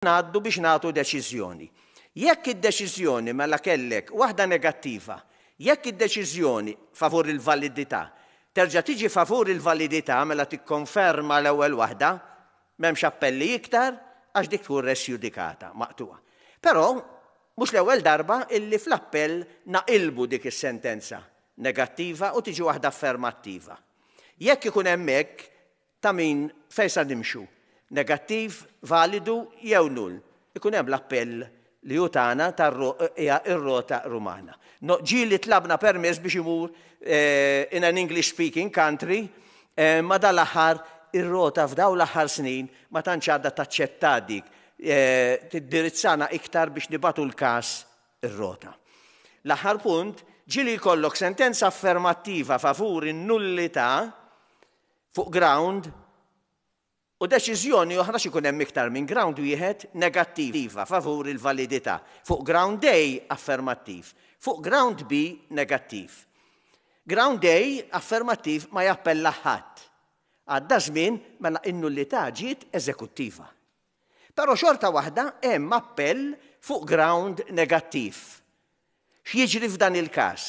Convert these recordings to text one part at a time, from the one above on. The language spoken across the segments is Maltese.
Ngħaddu biex nagħtu deċiżjoni. Jekk id-deċiżjoni mela kellek waħda negattiva, jekk id-deċiżjoni favur il-validità terġa' tiġi favur il-validità mela tikkonferma l-ewwel waħda, m'hemmx appelli iktar għax dik tkun res judicata, maqtugħa. Però mhux l-ewwel darba illi fl-appell naqilbu dik is-sentenza negattiva u tiġi waħda affermattiva. Jekk ikun hemm hekk, Ta' min fejn sa nimxu? Negattiv, validu jew null? Ikun hemm l-appell li hu tagħna hija r-rota Rumana. No, ġieli tlabna permess biex imur in an English speaking country, ma dal-aħħar ir-rota f'dawn l-aħħar snin ma tantx għadha taċċetta dik. Tiddirizzana iktar biex nibagħtu l-każ ir-rota. L-aħħar punt, ġieli jkollok sentenza affermattiva favur in-nullità fuq ground u deċiżjoni oħra x'ikun hemm iktar minn ground wieħed negattiva favur il-validità, fuq ground A affermattiv, fuq ground B negattiv. Ground A affermattiv ma jappella ħadd. Għadda żmien mela n-nullità ġiet eżekuttiva. Però xorta waħda hemm appell fuq ground negattiv. X'jiġri f'dan il-każ?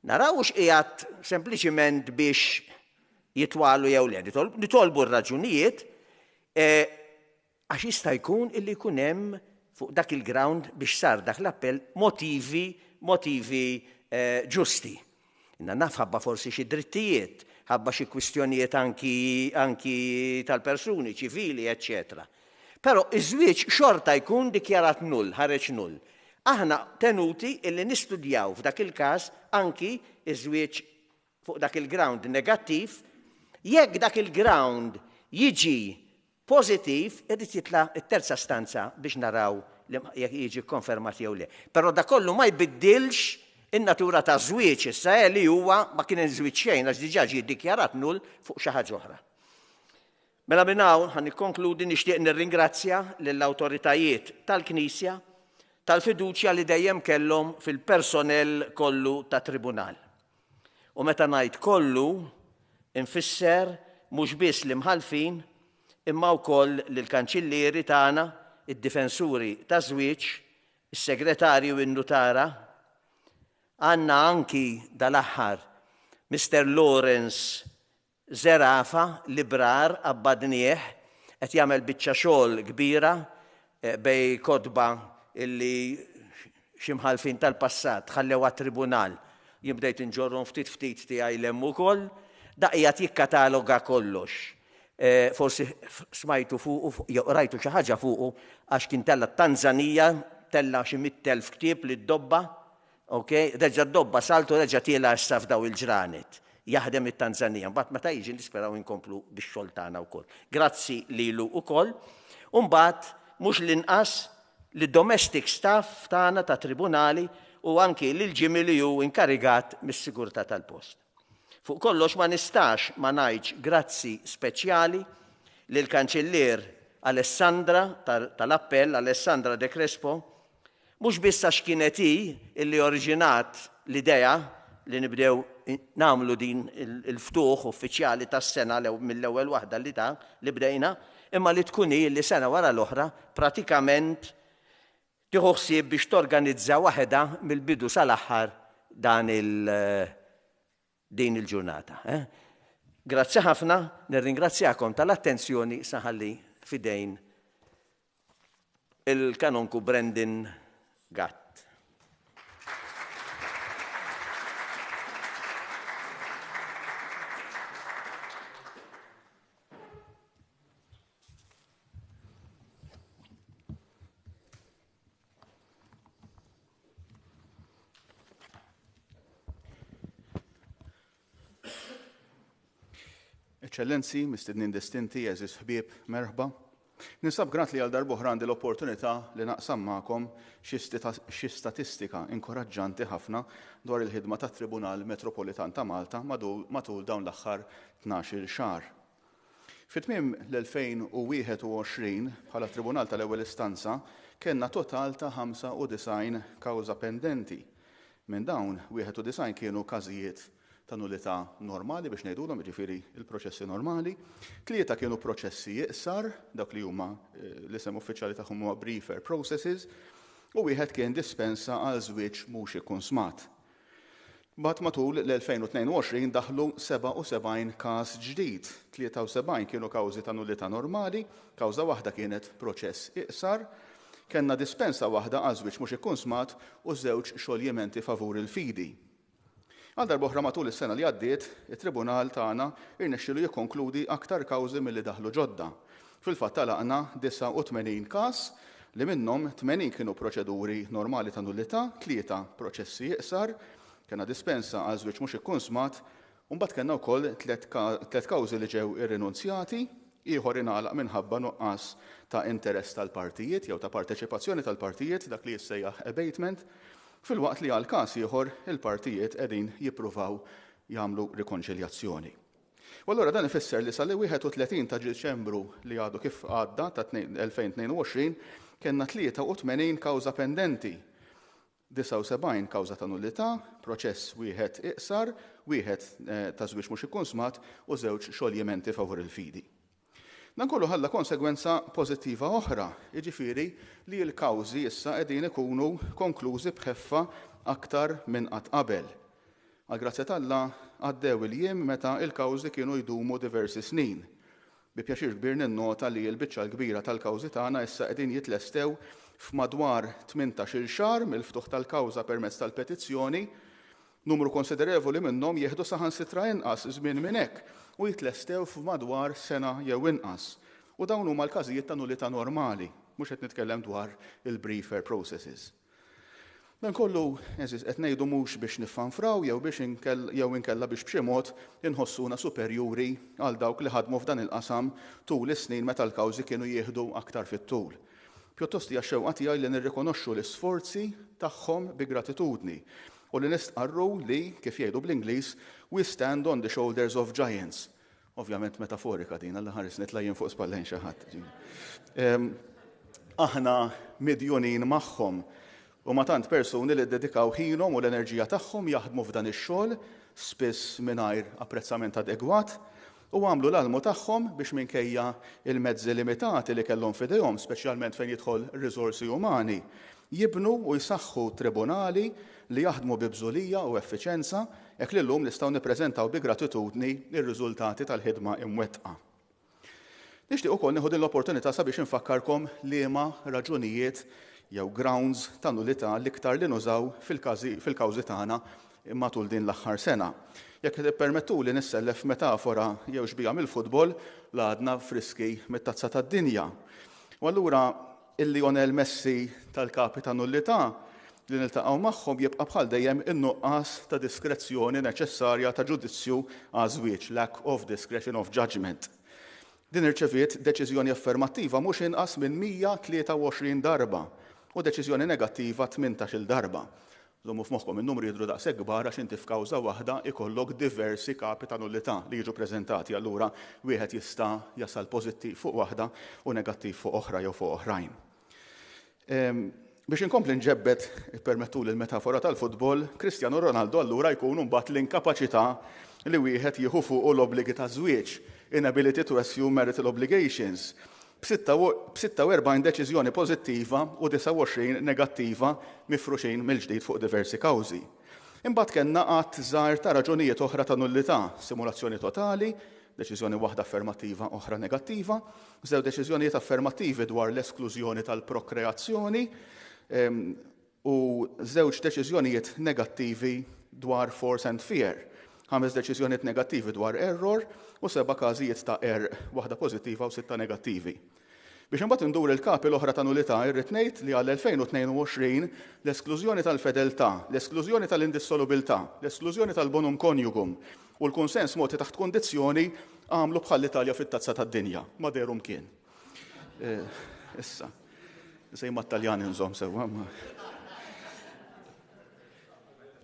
Naraw hux qiegħed sempliċiment biex jitwalu jew le. Nitolbu r-raġunijiet għax jista' jkun illi jkun hemm fuq dak il-ground biex sar dak l-appell motivi motivi ġusti. Inna naf ħabba forsi xi drittijiet, ħabba xi kwistjonijiet anki anki tal-persuni, ċivili, eċċetera. Però iż-żwieġ xorta jkun dikjarat null, ħareġ null. Aħna tenuti illi nistudjaw f'dak il-każ anki iż-żwieġ fuq dak il-ground negattiv, jekk dak il-ground jiġi Pożittiv, irid jitla' t-terza stanza biex naraw jekk jiġi kkonfermat jew le. Però dak kollu ma jbiddilx in-natura taż-żwieġ issa eh li huwa ma kien żwieġ xejn għax diġà ġie ddikjarat null fuq xi ħaġa oħra. Mela minn hawn ħa nikkonkludi nixtieq nirringrazzja lill-awtoritajiet tal-Knisja tal-fiduċja li dejjem kellhom fil-personnel kollu tat-Tribunal. U meta ngħid kollu, infisser mhux biss l-imħallfin, imma wkoll lill-kanċillieri tagħna, id-difensuri taż-żwieġ, is-segretarji u n-nutara. Għandna anki dal-aħħar Mister Lawrence Zerafa, librar, qabbadnieh, qed jagħmel biċċa xogħol kbira bejn kotba illi xi mħallfin tal-passat ħallew għat-tribunal. Jien bdejt inġorrhom ftit ftit tiegħi 'l hemm ukoll. Da qiegħed jikkataloga kollox. Forsi smajtu fuqu jew qrajtu xi ħaġa fuqu għax kien tella' t-Tanzanija, tella' xi 100,000 ktieb lid-dobba Ok, reġa' ddobba saltu reġa' tiela' issa f'daw il-ġranet. Jaħdem it-Tanzanija. Mbagħad meta jiġi nisperaw inkomplu bix-xogħol tagħna wkoll. Grazzi lilu wkoll. U mbagħad mhux l-inqas lid-domestic staff tagħna ta' tribunali u anki lil Jimmy li hu inkarigat mis-sigurtà tal-post. Fuq kollox ma nistax ma ngħidx grazzi speċjali lill-Kanċillier Alessandra tal-Appell, Alessandra De Crespo, Mhux biss għax kienet hi illi oriġinat l-idea li nibdew nagħmlu din il-ftuħ uffiċjali tas-sena mill-ewwel waħda li ta' li bdejna, imma li tkun hi li sena wara l-oħra pratikament tieħu ħsieb biex torganizza waħedha mill-bidu sal-aħħar dan il din il-ġurnata. Grazzi ħafna, nirringrazzjakom tal-attenzjoni sa ħalli f'idejn il-Kanonku Brandon Gatt. Eċċellenzi, mistednin distinti, għeżież ħbieb, merħba. Ninsab grat li għal darb'oħra għandi l-opportunità li naqsam magħkom xi statistika inkoraġġanti ħafna dwar il-ħidma tat-Tribunal Metropolitan ta' Malta matul dawn l-aħħar 12-il xahar. Fi tmiem l-2021, bħala Tribunal tal-Ewwel Istanza, kellna total ta' 95 kawża pendenti. Minn dawn, 91 kienu każijiet. ta' nullità normali biex ngħidulhom, jiġifieri l-proċessi normali. Tlieta kienu proċessi iqsar, dawk li huma eh, l-isem uffiċjali tagħhom huwa briefer processes, u wieħed kien dispensa għal żwieġ mhux ikkunsmat. Mbagħad matul l-2022 daħlu 77 każ ġdid, 73 kienu kawżi ta' nullità normali, kawża waħda kienet proċess iqsar, kellna dispensa waħda għal żwieġ mhux ikkunsmat u żewġ xoljimenti favur il-fidi. Għal darb'oħra matul is-sena li għaddiet, it-Tribunal tagħna rnexxielu jikkonkludi aktar kawżi milli daħlu ġodda. Fil-fatt għalaqna 89 każ li minnhom 80 kienu proċeduri normali ta' nullità, tlieta proċessi iqsar, kellna dispensa għal żwieġ mhux ikkunsmat, u mbagħad kellna wkoll tliet kawżi li ġew irrinunzjati, ieħor ingħalaq minħabba nuqqas ta' interess tal-partijiet jew ta' parteċipazzjoni tal-partijiet, dak li jissejjaħ abatement, filwaqt li għal każ ieħor il-partijiet qegħdin jippruvaw jagħmlu rikonċiljazzjoni. U allura dan ifisser li sal-31 ta' Diċembru li għadu kif għadda ta' 2022 kellna 83 kawża pendenti, 79 kawża ta' nullità, proċess wieħed iqsar, wieħed eh, ta' żwieġ mhux ikkunsmat u żewġ xoljimenti favur il-fidi. Dan kollu ħalla konsegwenza pożittiva oħra, jiġifieri li l-kawżi issa qegħdin ikunu konklużi b'ħeffa aktar minn qatt qabel. Għall-grazzja t'Alla għaddew il-jiem meta l-kawżi kienu jdumu diversi snin. Bi pjaċir kbir ninnota li l-biċċa l-kbira tal-kawżi tagħna issa qegħdin jitlestew f'madwar tmintax-il xahar mill-ftuħ tal-kawża permezz tal-petizzjoni. Numru konsiderevoli minnhom jieħdu saħansitra inqas żmien minn hekk u jitlestew f'madwar sena jew inqas. U dawn huma l-każijiet ta' nullità normali, mhux qed nitkellem dwar il-briefer processes. Dan kollu, għeżież, qed ngħidu mhux biex niffanfraw jew biex jew inkella biex b'xi mod inħossuna superjuri għal dawk li ħadmu f'dan il-qasam tul is-snin meta l-kawżi kienu jieħdu aktar fit-tul. Pjuttost hija x-xewqa tiegħi li nirrikonoxxu l-isforzi tagħhom bi gratitudni u li nistqarru li, kif jgħidu bl-Ingliż, we stand on the shoulders of giants. Ovvjament metaforika din, Alla ħares nitla' jien fuq spallejn xi ħadd. Aħna midjunin magħhom u ma' tant persuni li ddedikaw ħinhom u l-enerġija tagħhom jaħdmu f'dan ix-xogħol, spiss mingħajr apprezzament adegwat, u għamlu l-almu tagħhom biex minkejja l-mezzi limitati li kellhom f'idejhom, speċjalment fejn jidħol riżorsi umani, jibnu u jsaħħu tribunali li jaħdmu bi bżulija u effiċenza, hekk li llum nistgħu nippreżentaw bi gratitudni r-riżultati tal-ħidma imwettqa. Nixtieq ukoll nieħu din l-opportunità sabiex infakkarkom liema raġunijiet jew grounds ta' nullità l-iktar li nużaw fil-kawżi tagħna matul din l-aħħar sena. Jekk tippermettuli nissellef metafora jew xbieha mill-futbol, l-għadna friski mit-Tazza tad-Dinja. U allura il-Lionel Messi tal-kapi ta' nullità li niltaqgħu magħhom jibqa' bħal dejjem in-nuqqas ta' diskrezzjoni neċessarja ta' ġudizzju għaż-żwieġ, lack of discretion of judgment. Din irċeviet deċiżjoni affermattiva mhux inqas minn 123 darba u deċiżjoni negattiva tmintax-il darba. Żommu f'moħħkom in-numri jidhru daqshekk kbar għax inti f'kawża waħda jkollok diversi kapi ta' nullità li jiġu preżentati allura wieħed jista' jasal pożittiv fuq waħda u negattiv fuq oħra jew fuq oħrajn. Biex inkompli nġebbed, ippermettuli l-metafora tal-futbol, Cristiano Ronaldo allura jkun imbagħad l-inkapaċità li wieħed jieħu fuqu l-obbligi taż-żwieġ, inability to assume marital obligations, b'46 deċiżjoni pożittiva u 29 negattiva mifruxin mill-ġdid fuq diversi kawżi. Imbagħad kellna għadd żgħir ta' raġunijiet oħra ta' nullità, simulazzjoni totali, deċiżjoni waħda affermattiva oħra negattiva, żewġ deċiżjonijiet affermattivi dwar l-esklużjoni tal-prokreazzjoni, u żewġ deċiżjonijiet negattivi dwar force and fear, ħames deċiżjonijiet negattivi dwar error u seba' każijiet ta' qerq, waħda pożittiva u sitta negattivi. Biex imbagħad indur il-kapi l-oħra ta' nulità, irrid ngħid li għall-2022 l-esklużjoni tal-fedeltà, l-esklużjoni tal-indissolubiltà, l-esklużjoni tal-bonum coniugum u l-kunsens mogħti taħt kundizzjoni għamlu bħall-Italja fit-Tazza tad-Dinja, ma dehru mkien. Eh, issa, sej ma taljani nżomm sewwa.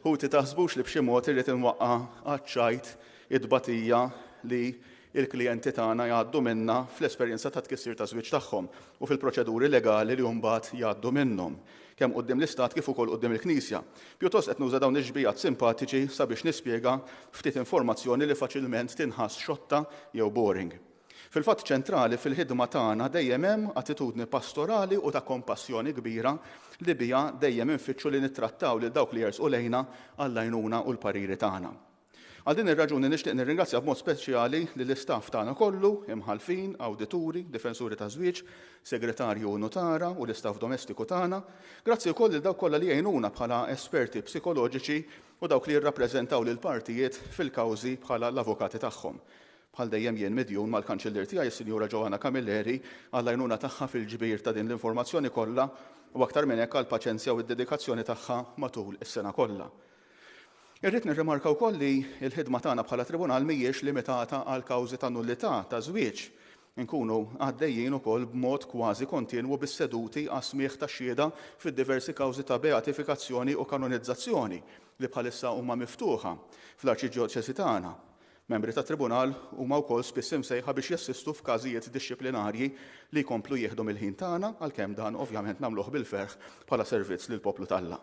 Ħuti taħsbux li b'xi mod irrid inwaqqa' għaċ-ċajt it-tbatija li l-klijenti tagħna jgħaddu minnha fl-esperjenza ta' tkissir ta' żwieġ tagħhom u fil-proċeduri legali li mbagħad jgħaddu minnhom. kemm quddiem l-Istat kif ukoll quddiem il-Knisja. Pjuttost qed nuża dawn ix-xbiehat simpatiċi sabiex nispjega ftit informazzjoni li faċilment tinħass xotta jew boring. Fil-fatt ċentrali fil-ħidma tagħna dejjem hemm attitudni pastorali u ta' kompassjoni kbira li biha dejjem infittxu li nittrattaw lil dawk li jersqu lejna għall-għajnuna u l-pariri tagħna. Għal din ir-raġuni nixtieq nirringrazzja b'mod speċjali lill-istaff tagħna kollu, imħallfin, awdituri, difensuri taż-żwieġ, segretarju u nutara u l-istaff domestiku tagħna. Grazzi wkoll lil dawk kollha li jgħinuna bħala esperti psikoloġiċi u dawk li jirrappreżentaw lill-partijiet fil-kawżi bħala l-avukati tagħhom. Bħal dejjem jien midjun mal-Kanċillier tiegħi s-Sinjura Joanna Camilleri għall-għajnuna tagħha fil-ġbir ta' din l-informazzjoni kollha u aktar minn hekk għall-paċenzja u d-dedikazzjoni tagħha matul is-sena kollha. Irrid nirrimarka wkoll li l-ħidma tagħna bħala Tribunal mhijiex limitata għal kawżi ta' nullità ta' żwieġ. Inkunu għaddejjin ukoll b'mod kważi kontinwu bis-seduti għas-smigħ tax-xhieda fid-diversi kawżi ta' beatifikazzjoni u kanonizzazzjoni li bħalissa huma miftuħa fl-Arċidjoċesi tagħna. Membri tat-Tribunal huma wkoll spiss imsejħa biex jassistu f'każijiet dixxiplinarji li jkomplu jieħdu mill-ħin tagħna, għalkemm dan ovvjament nagħmluh bil-ferħ bħala servizz lill-poplu t'Alla.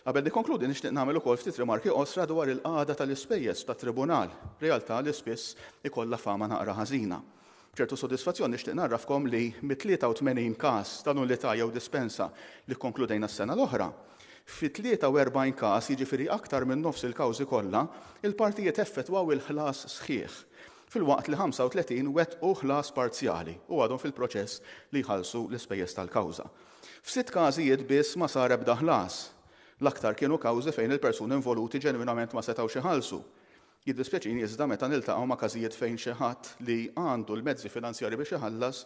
Qabel nikkonkludi nixtieq nagħmel ukoll ftit rimarki qosra dwar il-qagħda tal-ispejjeż tat-Tribunal, realtà li spiss ikollha fama naqra ħażina. B'ċertu sodisfazzjon nixtieq ngħarrafkom li mit-83 każ ta' nullità jew dispensa li kkonkludejna s-sena l-oħra, fi 43 każ, jiġifieri aktar minn nofs il-kawżi kollha, il-partijiet effettwaw il-ħlas sħiħ, filwaqt li 35 wettqu ħlas parzjali u għadhom fil-proċess li jħallsu l-ispejjeż tal-kawża. F'sitt każijiet biss ma sar ebda ħlas. L-aktar kienu kawżi fejn il-persuni involuti ġenwinament ma setgħux iħallsu. Jiddispjaċini iżda meta niltaqgħu ma' każijiet fejn xi ħadd li għandu l-mezzi finanzjarji biex iħallas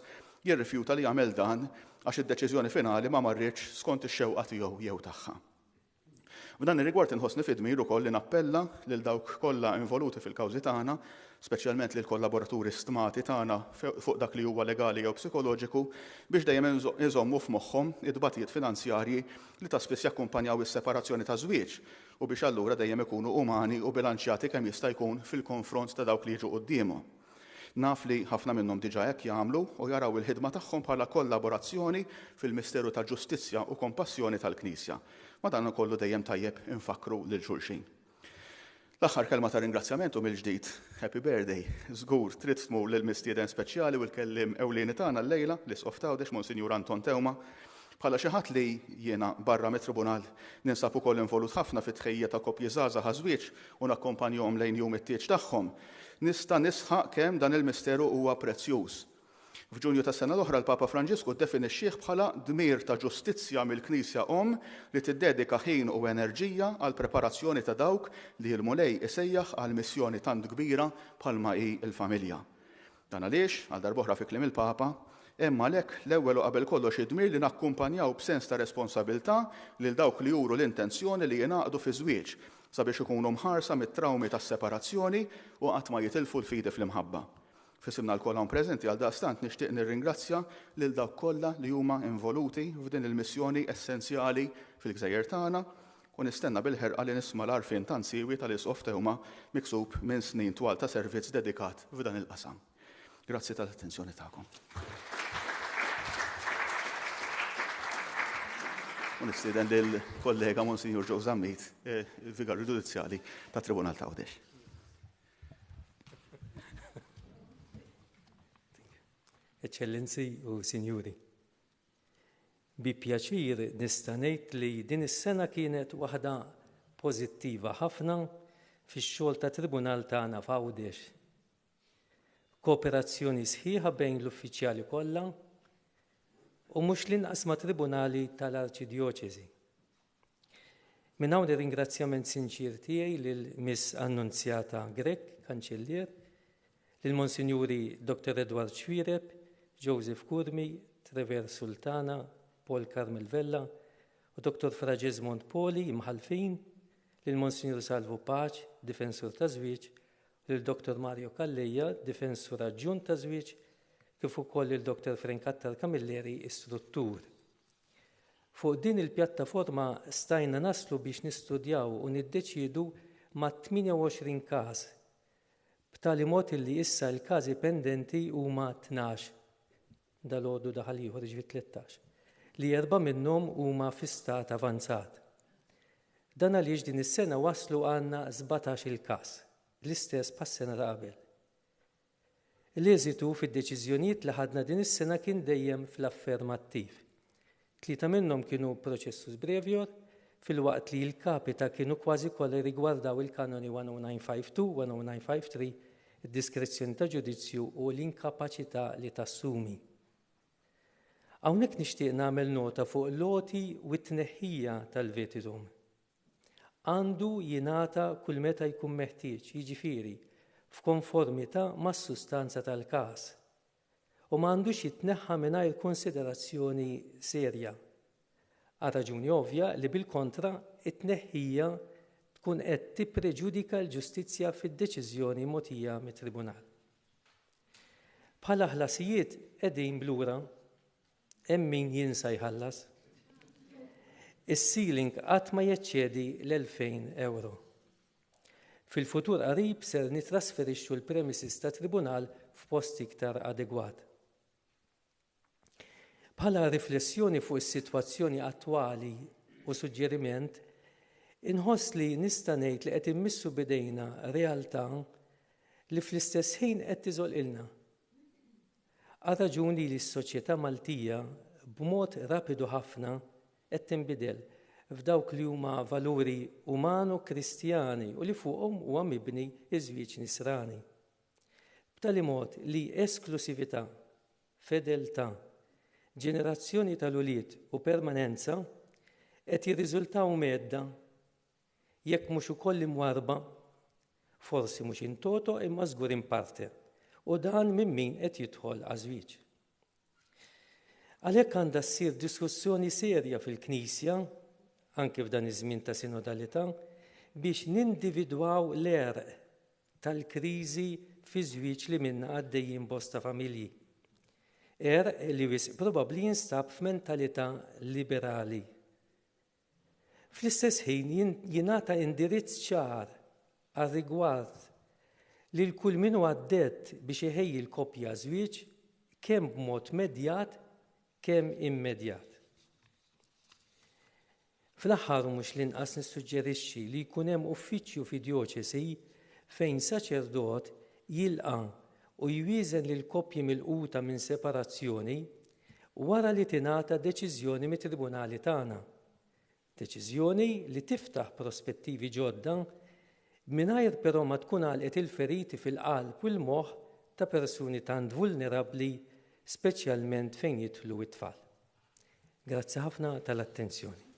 jirrifjuta li jagħmel dan għax id-deċiżjoni finali ma marritx skont ix-xewqa tiegħu jew tagħha. F'dan ir-rigward inħossni fi dmir ukoll li nappella lil dawk kollha involuti fil-kawżi tagħna, speċjalment lill-kollaboraturi stmati tagħna fuq dak li huwa legali jew psikoloġiku, biex dejjem iżommu f'moħħhom it-tbatijiet finanzjarji li ta' spiss jakkumpanjaw is-separazzjoni taż-żwieġ u biex allura dejjem ikunu umani u bilanċjati kemm jista' jkun fil-konfront ta' dawk li jiġu quddiemhom. Naf li ħafna minnhom diġà hekk jagħmlu u jaraw il-ħidma tagħhom bħala kollaborazzjoni fil-misteru ta' ġustizzja u kompassjoni tal-Knisja. Madankollu dejjem tajjeb infakkru lil xulxin. L-aħħar kelma ta' ringrazzjament u mill-ġdid Happy Birthday żgur trid tmur lill-mistieden speċjali u l-kelliem ewlieni tagħna llejla, l-Isqof t'Għawdex Monsinjur Anton Teuma. Bħala xi ħadd li jiena barra mit-tribunal ninsab ukoll involut ħafna fit-tħejjija ta' koppji żgħażagħ għaż-żwieġ u nakkompanjahom lejn jum it-tieġ tagħhom, nista' nisħaq kemm dan il-misteru huwa prezzjuż. F'Ġunju tas-sena l-oħra l-Papa Franġisku ddefinixxieh bħala dmir ta' ġustizzja mill-Knisja Omm li tiddedika ħin u enerġija għall-preparazzjoni ta' dawk li l-Mulej isejjaħ għal missjoni tant kbira bħalma hi l-familja. Dan għaliex, għal darb'oħra fi kliem il-Papa, hemm għalhekk l-ewwel u qabel kollox id-dmir li nakkumpanjaw b'sens ta' responsabilità lil dawk li juru l-intenzjoni li jingħaqdu fiż-żwieġ sabiex ikunu mħarsa mit-trawmi tas-separazzjoni u qatt ma jitilfu l-fidi fl-imħabba. F'isimna lkoll hawn preżenti għaldaqstant nixtieq nirringrazzja lil dawk kollha li huma involuti f'din il-missjoni essenzjali fil-gżejjer tagħna u nistenna bil-ħerqa li nisma' l-għarfien tant siewi tal-Isqof Teuma miksub minn snin twal ta' servizz dedikat f'dan il-qasam. Grazzi tal-attenzjoni tagħkom. U nistieden lill-kollega Monsinjur Joe Zammit, eh, il-Vigarju Ġudizzjali tat-Tribunal ta' Għawdex. Eċċellenzi u Sinjuri. Bi pjaċir nista' ngħid li din is-sena kienet waħda pożittiva ħafna fix-xogħol tat-Tribunal tagħna f'Għawdex. Kooperazzjoni sħiħa bejn l-uffiċjali kollha u mhux l-inqas mat-Tribunali tal-Arċidjoċesi. Minn hawn ir-ringrazzjament sinċier tiegħi lil Miss Annunzjata Grech, Kanċillier, lil Monsinjuri Dr. Edward Xuereb, Joseph Curmi, Trevor Sultana, Paul Carmel Vella u Dr. Fra Jesmond Poli, Imħallfin, lil Monsinjur Salvu Pace, Difensur taż-Żwieġ, lil Dr. Mario Calleja, Difensur Aġġunt taż-Żwieġ, kif ukoll lil Dr. Frank Attar Camilleri, Istruttur. Fuq din il-pjattaforma stajna naslu biex nistudjaw u niddeċiedu mat-28 każ, b'tali mod illi issa l-każi pendenti huma 12. Dalgħodu daħal ieħor, jiġifieri 13. li erbgħa minnhom huma fi stat avanzat. Dan għaliex din is-sena waslu għandna 17-il każ, l-istess bħas-sena ta' qabel. L-eżitu fid-deċiżjonijiet li ħadna din is-sena kien dejjem fl-affermattiv. Tlieta minnhom kienu processus brevior, filwaqt li l-capita kienu kważi kollha jirrigwardaw il-kanoni 10952, 10953, id-diskrezzjoni ta' ġudizzju u l-inkapaċità li tassumi. Hawnhekk nixtieq nagħmel nota fuq l-għoti u t-tneħħija tal-vetidum. Għandu jingħata kull meta jkun meħtieġ, jiġifieri, f'konformità mas-sustanza tal-każ, u ma għandux jitneħħa mingħajr konsiderazzjoni serja. Għal raġuni ovvja li bil-kontra, it-tneħħija tkun qed tippreġudika l-ġustizzja fid-deċiżjoni mogħtija mit-Tribunal. Bħala ħlasijiet qegħdin b'lura. Hemm min jinsa jħallas. Is-ceiling qatt ma jeċċedi l-2,000 ewro. Fil-futur qarib ser nittrasferixxu l-premises tat-Tribunal f'post iktar adegwat. Bħala riflessjoni fuq is-sitwazzjoni attwali u suġġeriment, inħoss li nista' ngħid li qed immissu b'idejna realtà li fl-istess ħin qed tiżolqilna. Għar-raġuni li s-soċjetà Maltija b'mod rapidu ħafna qed tinbidel f'dawk li huma valuri umano-Kristjani u li fuqhom huwa mibni ż-żwieġ Nisrani. B'tali mod li esklusività, fedeltà, ġenerazzjoni tal-ulied u permanenza qed jirriżultaw mhedda jekk mhux ukoll imwarrba, forsi mhux in toto imma żgur in parte, u dan minn min qed jidħol għaż-żwieġ. Għalhekk għandha ssir diskussjoni serja fil-Knisja, anke f'dan iż-żmien ta' sinodalità, biex nindividwaw l-għerq tal-kriżi fiż-żwieġ li minnha għaddejjin bosta familji. Għerq li wisq probabbli jinstab f'mentalità liberali Fl-istess ħin jingħata indirizz ċar għar-rigward lil kull min hu addett biex iħejji l-koppji għaż-żwieġ kemm b'mod medjat kemm immedjat. Fl-aħħar u mhux l-inqas nissuġġerixxi li jkun hemm uffiċċju fi djoċesi fejn saċerdot jilqa' u jwieżen lill-koppji milquta minn separazzjoni wara li tingħata deċiżjoni mit-tribunali tagħna. Deċiżjoni li tiftaħ prospettivi ġodda mingħajr però ma tkun għalqet il-feriti fil-qalb u l-moħħ ta' persuni tant vulnerabbli speċjalment fejn jidħlu t-tfal. Grazzi ħafna tal-attenzjoni.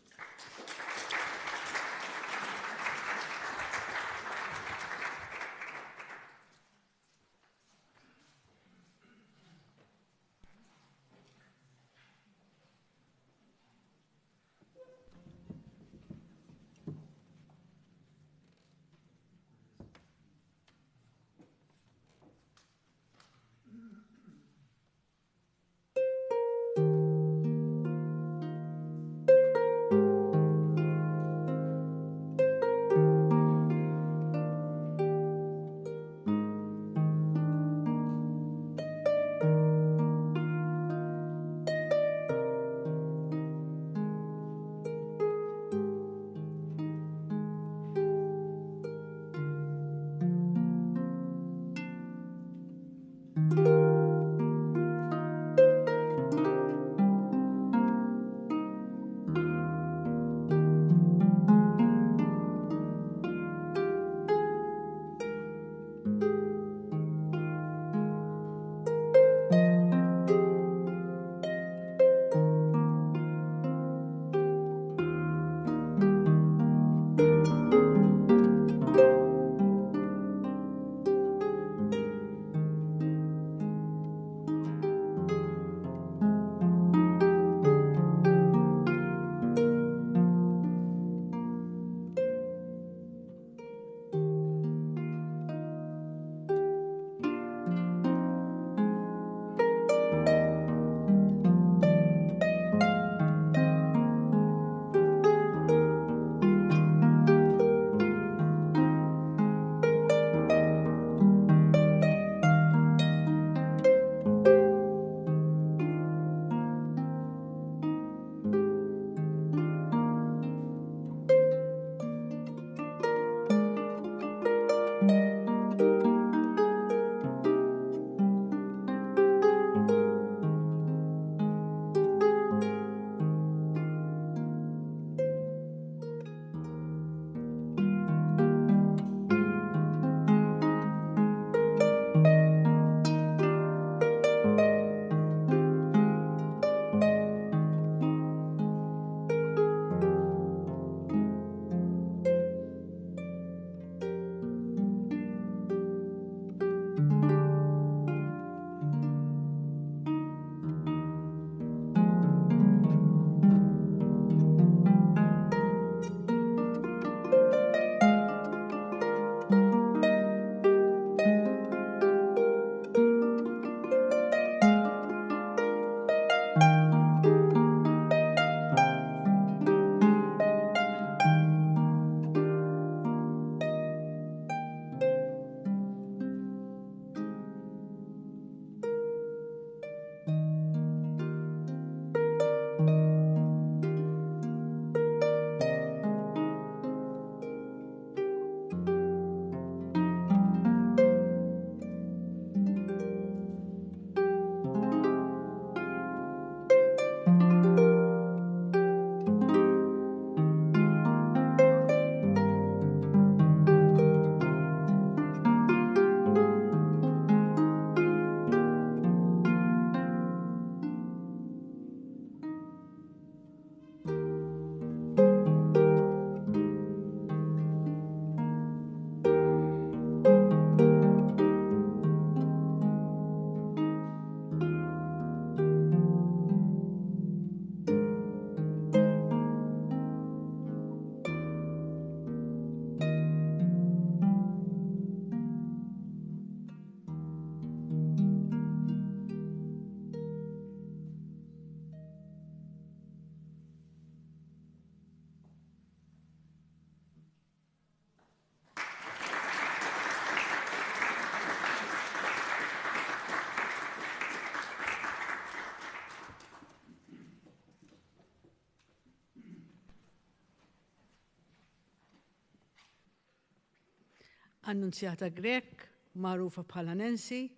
Annunzjata Grech, magħrufa bħala Nancy,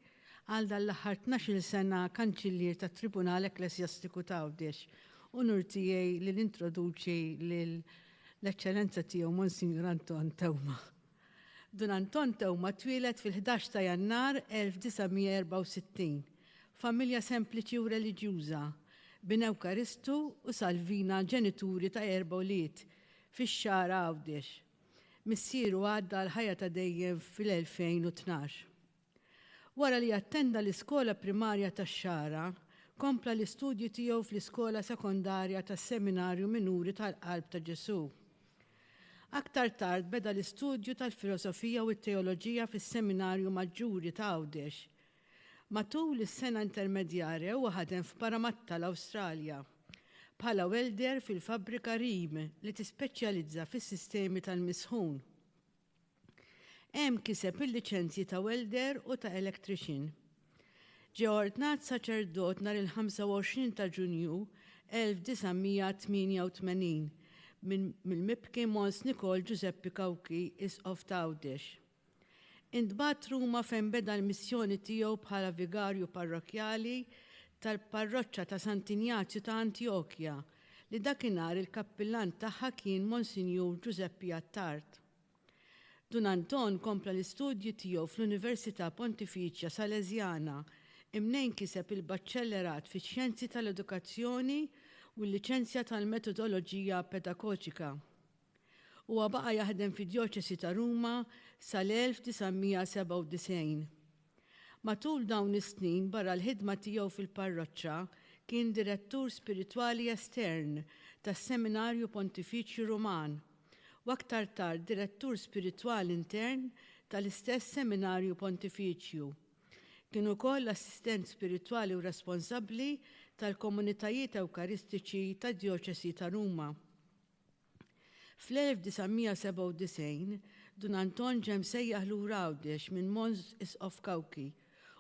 għal dan l-aħħar 12-il sena Kanċillier tat-Tribunal Ekklesjastiku t'Għawdex. Unur tiegħi li nintroduċi lil l-Eċċellenza Tiegħu Monsinjur Anton Teuma. Dun Anton Teuma twieled fil-11 ta' Jannar 1964, f'familja sempliċi u reliġjuża, bin Ewkaristu u Salvina ġenituri ta' erba' ulied, fix-Xagħra Għawdex. Missieru għadda għall-ħajja ta' dejjem fil-2012. Wara li attenda l-iskola primarja tax-Xagħra, kompla l-istudji tiegħu fl-iskola sekondarja tas-Seminarju Minuri tal-Qalb ta' Ġesù. Aktar tard beda l-istudju tal-Filosofija u t-Teoloġija fis-Seminarju Maġġuri ta' Għawdex. Matul is-sena intermedjarja huwa ħadem f'Parramatta, l-Awstralja, bħala welder fil-fabbrika Rheem li tispeċjalizza fis-sistemi tal-misħun. Hemm kiseb il-liċenzji ta' welder u ta' electrician. Ġie ordnat saċerdot nhar il-25 ta' Ġunju 1988 minn mill-mibki Mons Nikol Ġużeppi Cauchi, Isqof ta' Għawdex. Intbagħat Ruma fejn beda l-missjoni tiegħu bħala vigarju parrokkjali tal-parroċċa ta' Sant'Injazju ta' Antjokja, li dakinhar il-kappillan tagħha kien Monsinjur Ġużeppi Attard. Dun Anton kompla l-istudji tiegħu fl-Università Pontifiċja Salesjana, imnejn kiseb il-Baċċellerat fix-Xjenzi tal-Edukazzjoni u l-Liċenzja tal-Metodoloġija Pedagoġika. Huwa baqa' jaħdem fid-Djoċesi ta' Ruma sal-1997. Matul dawn is-snin barra l-ħidma tiegħu fil-parroċċa kien direttur spiritwali estern tas-Seminarju Pontifiċju Ruman u aktar tard direttur spiritwali intern tal-istess Seminarju Pontifiċju. Kien ukoll assistent spiritwali u responsabbli tal-komunitajiet Ewkaristiċi tad-Djoċesi ta' Ruma. Fl-1997, Dun Anton ġie msejjaħ lura Għawdex minn Mons Isqof Cauchi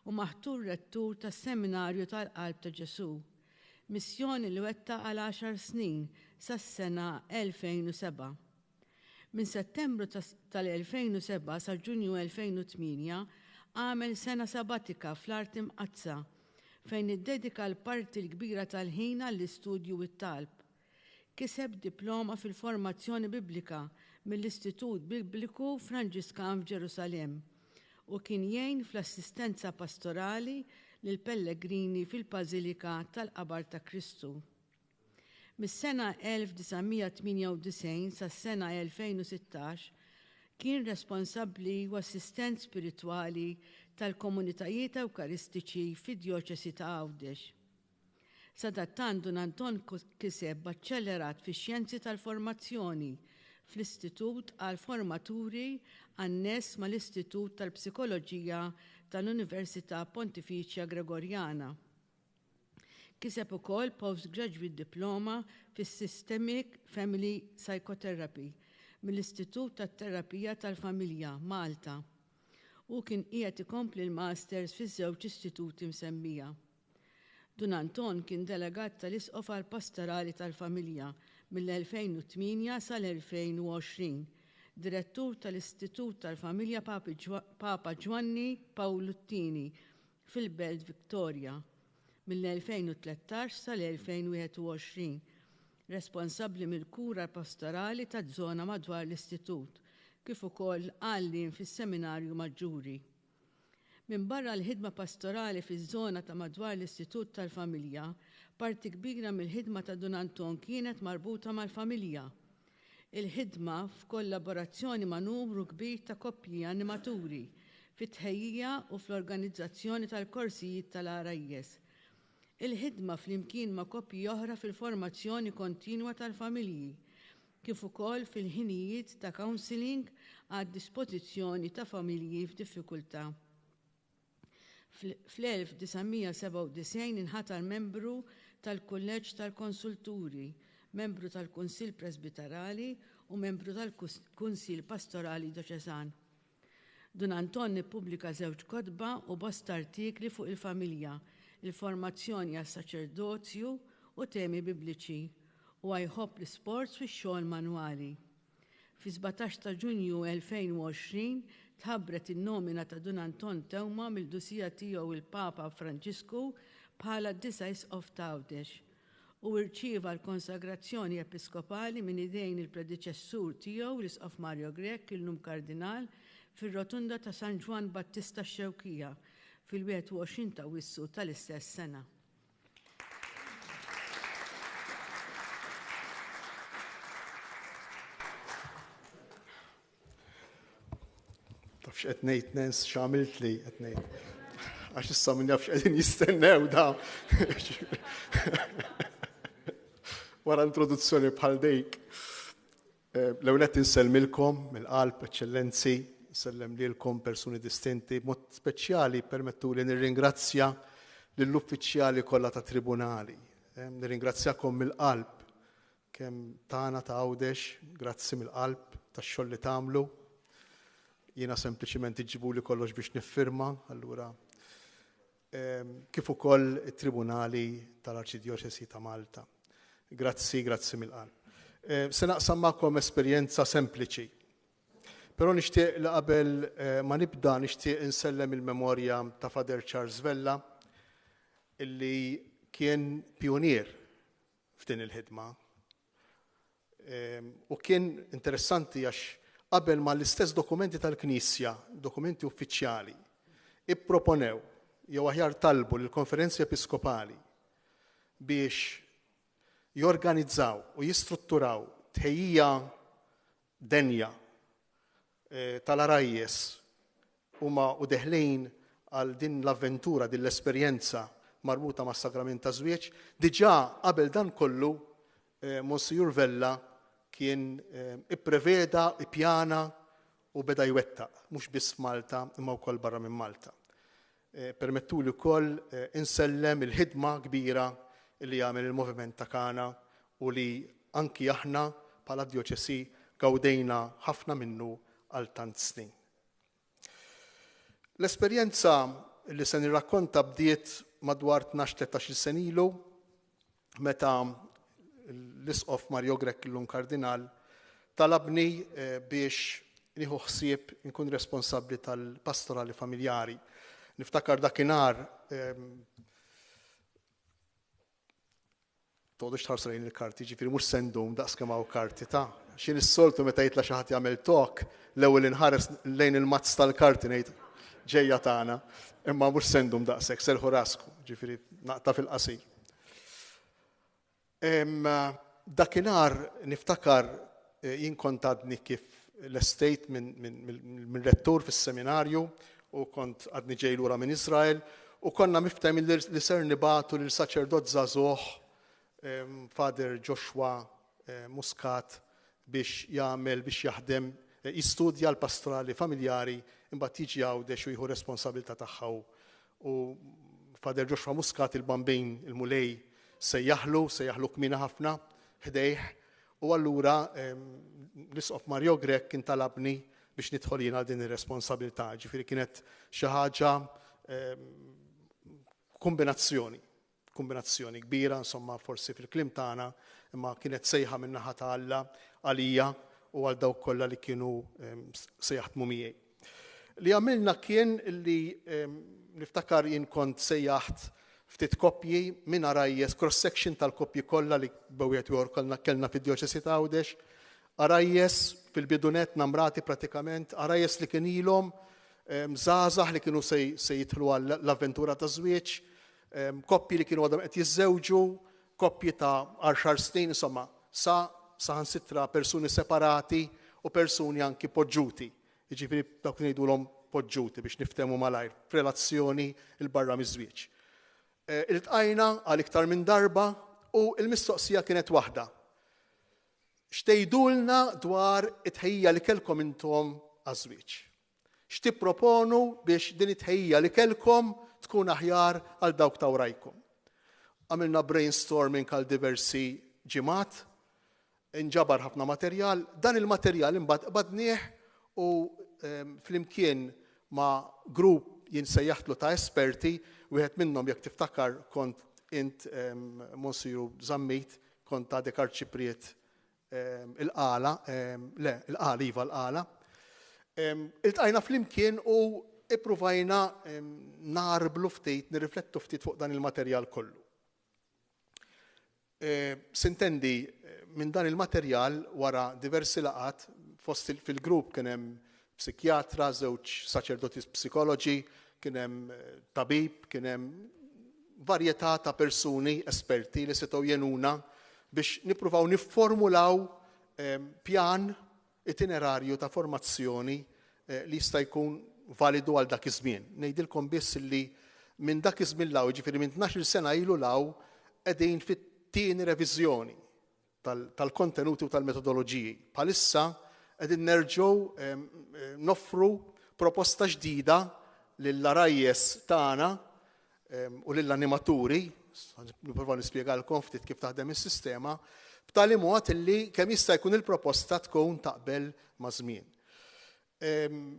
u maħtur Rettur tas-Seminarju tal-Qalb ta' Ġesù, missjoni li wettaq għal għaxar snin sas-sena 2007. Minn Settembru tal-2007 sa Ġunju 2008 għamel sena sabatika fl-Art Imqaddsa fejn iddedika l-parti l-kbira tal-ħin għall-istudju u t-talb. Kiseb diploma fil-formazzjoni Biblika mill-Istitut Bibliku Franġiskan f'Ġerusalemm u kien jgħin fl-assistenza pastorali lill-pellegrini fil-Bażilika tal-Qabar ta' Kristu. Mis-sena 1998 sas-sena 2016 kien responsabbli u assistent spiritwali tal-komunitajiet Ewkaristiċi fid-Djoċesi ta' Għawdex. Sadattant Dun Anton kiseb Baċċellerat fix-Xjenzi tal-Formazzjoni fl-Istitut għall-Formaturi anness mal-Istitut tal-Psikoloġija tal-Università Pontifiċja Gregorjana. Kiseb ukoll Postgraduate Diploma fis-Systemic Family Psychotherapy mill-Istitut tat-Terapija tal-Familja, Malta. Hu kien qiegħed ikompli l-Masters fiż-żewġ istituti msemmija. Dun Anton kien delegat tal-Isqof għall-Pastorali tal-Familja mill-2008 sal-2020, direttur tal-Istitut tal-Familja Papa Ġwanni Pawlu t-Tieni fil-Belt Victoria mill-2013 sal-2021, responsabbli mill-kura pastorali taż-żona madwar l-Istitut, kif ukoll għalliem fis-Seminarju Maġġuri. Minbarra l-ħidma pastorali fiż-żona ta' madwar l-Istitut tal-Familja, parti kbira mill-ħidma ta' Dun Anton kienet marbuta mal-familja. Il-ħidma f'kollaborazzjoni ma' numru kbir ta' koppji animaturi fit-tħejjija u fl-organizzazzjoni tal-korsijiet tal-għarajjes. Il-ħidma flimkien ma' koppji oħra fil-formazzjoni kontinwa tal-familji, kif ukoll fil-ħinijiet ta' counselling għad-dispożizzjoni ta' familji f'diffikultà. Fl-1997 inħatar membru tal-Kulleġġ tal-Konsulturi, membru tal-Kunsill Presbiterali u membru tal-Kunsill Pastorali Djoċesan. Dun Anton ippubblika żewġ kotba u bosta artikli fuq il-familja, il-formazzjoni għas-saċerdozju u temi Bibliċi. Huwa jħobb l-isports u x-xogħol manwali. Fis-17 ta' Ġunju 2020 tħabbret in-nomina ta' Dun Anton Teuma mill-Qdusija Tiegħu il-Papa Franġisku bħala d-disa' Isqof t'Għawdex u rċieva l-konsagrazzjoni episkopali minn idejn il-predeċessur tiegħu l-Isqof Mario Grech illum Kardinal fir-Rotunda ta' San Ġwann Battista x-Xewkija fil-21 t'Awwissu tal-istess sena. Taf x'qed ngħid Nens x'għamiltli qed ngħid. Għax issa min jaf x'qegħdin jistennew da. Wara introduzzjoni bħal dik. Eh, l-ewwel qed insellmilkom mill-qalb, eċċellenzi, nsellem lilkom persuni distinti, mod speċjali permettu li nirringrazzja lill-uffiċjali kollha ta' tribunali. Eh, nirringrazzjakom mill-qalb Kemm tagħna ta' Għawdex, grazzi mill-qalb tax-xogħol li tagħmlu. Jiena sempliċiment iġġibuli kollox biex niffirma, allura ehm, kif ukoll it-Tribunali tal-Arċidjoċesi ta' Malta. Grazzi, grazzi mill-qalb. Ehm, se naqsam magħkom esperjenza sempliċi. Però nixtieq li qabel eh, ma nibda nixtieq insellem il-memorja ta' Father Charles Vella illi kien pionier f'din il-ħidma. Ehm, u kien interessanti għax qabel ma l-istess dokumenti tal-Knisja, dokumenti uffiċjali, ipproponew jew aħjar talbu lill-konferenzi episkopali biex jorganizzaw u jistrutturaw tħejjija denja eh, tal-arajjes huma u deħlin għal din l-avventura, din l-esperjenza marbuta mas-sagrament taż-żwieġ, diġà qabel dan kollu eh, Monsignor Vella kien eh, ippreveda, ippjana u beda jwettaq, mhux biss f'Malta imma wkoll barra minn Malta. Eh, permettuli wkoll insellem il-ħidma kbira li jagħmel il-Moviment ta' Kana u li anki aħna bħala djoċesi gawdejna ħafna minnu għal tant snin. L-esperjenza li se nirrakkonta bdiet madwar 12-13 sena ilu meta l-Isqof Mario Grech illum Kardinal talabni eh, biex nieħu ħsieb inkun responsabbli tal-pastorali familjari. Niftakar dakinhar ehm, Toqgħodux tħarsu lejn il-karti, ġifieri mhux se ndum daqs kemm hawn karti ta' x'in is-soltu meta jitla' xi ħadd jagħmel talk, l-ewwel inħares lejn il-mazz tal-karti ngħid ġejja tagħna, imma mhux se ndum daqshekk, serħu rasku, ġifieri naqta' fil-qasir. Dakinhar niftakar eh, jien kont għadni kif l-estate minn rettur fis-seminarju u kont għadni ġej lura minn Israel u konna miftehmin li ser nibagħtu lil saċerdot żagħżugħ Father Joshua eh, Muscat biex jagħmel biex jaħdem eh, jistudja l-pastorali familjari imbagħad jiġi Għawdex u jieħu responsabilità tagħha u Father Joshua Muscat il-Bambin il-Mulej sejjaħlu, sejjaħlu kmina ħafna ħdejh u allura l-Isqof Mario Grech kien talabni biex nidħol jien għal din ir-responsabilità. Ġifieri kienet xi ħaġa ehm, kombinazzjoni, kombinazzjoni kbira, insomma, forsi fil-kliem tagħna, imma kienet sejħa min-naħa ta' Alla għalija u għal dawk kollha li kienu ehm, se jaħdmu miegħi. Li għamilna kien li ehm, niftakar jien kont sejjaħt ftit koppji minn arajjes, cross-section tal-koppji kollha li bewjet jor kollna kellna fid-djoċesi ta' Għawdex, Għarajjes fil-bidu nett namrati pratikament, għarajjes li kien ilhom żgħażagħ li kienu se jidħlu għall-avventura ta' żwieġ, koppji li kienu għadhom qed jiżżewġu, koppji ta' għaxar snin, insomma, sa saħansitra persuni separati u persuni anki poġġuti. Jiġifieri dawk li ngħidulhom poġġuti biex niftehmu malajr f'relazzjoni 'l barra miż-żwieġ. Eh, iltqajna għal iktar minn darba u l-mistoqsija kienet waħda. X'tgħidulna dwar it-tħejjija li kellkom intom għaż-żwieġ? X'tipproponu biex din it-tħejjija li kellkom tkun aħjar għal dawk ta' warajkom? Għamilna brainstorming għal diversi ġimgħat, inġabar ħafna materjal, dan il-materjal imbagħad qbadnieh u ehm, flimkien ma' grupp jien sejjaħtlu ta' esperti, wieħed minnhom jekk tiftakar kont int ehm, Monsiju Zammit, Kont għadek arċipriet ehm, il-qala, ehm, le, il-qala, iva l-qala. Iltqajna flimkien u ippruvajna narblu ftit, nirriflettu ftit fuq dan il-materjal kollu. Sintendi, minn dan il-materjal wara diversi laqgħat, fost fil-grupp kien hemm psikjatra, żewġ saċerdoti psikoloġi, kien hemm tabib, kien hemm varjetà ta' persuni esperti li setgħu jgħinuna biex nippruvaw nifformulaw pjan itinerarju ta' formazzjoni li jista' jkun validu għal dak iż-żmien. Ngħidilkom biss li minn dak iż-żmien 'l hawn, jiġifieri minn 12-il sena ilu 'l hawn, qegħdin fit-tieni reviżjoni tal-kontenuti u tal-metodoloġiji. Bħalissa qegħdin nerġgħu noffru proposta ġdida lill-għarajjes tagħna u lill-animaturi, nipprova nispjegalkom ftit kif taħdem is-sistema, b'tali mod li kemm jista' jkun il-proposta tkun taqbel maż-żmien.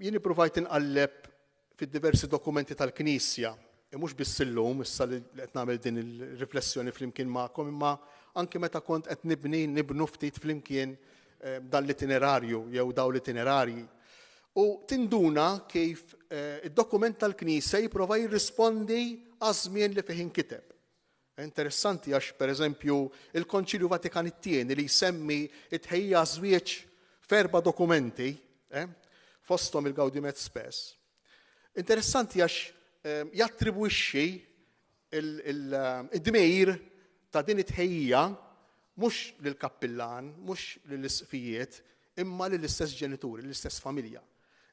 Jien ippruvajt inqalleb fid-diversi dokumenti tal-Knisja, e mhux biss illum, issa li qed nagħmel din il-riflessjoni flimkien magħkom, imma anke meta kont qed nibni nibnu ftit flimkien dan l-itinerarju jew dawn l-itinerarji. U tinduna kif id-dokument tal-Knisja jipprova jirrispondi għaż-żmien li fih inkiteb. Interessanti għax, per eżempju, il-Konċilju Vatikan it-Tieni li jsemmi it-tħejjija żwieġ f'erba' dokumenti, eh, fosthom il-Gaudium et Spes. Interessanti għax jattribwixxi id-dmir ta' din it-tħejjija mhux lill-kappillan, mhux lill-isqfijiet, imma lill-istess ġenituri, lill-istess familja.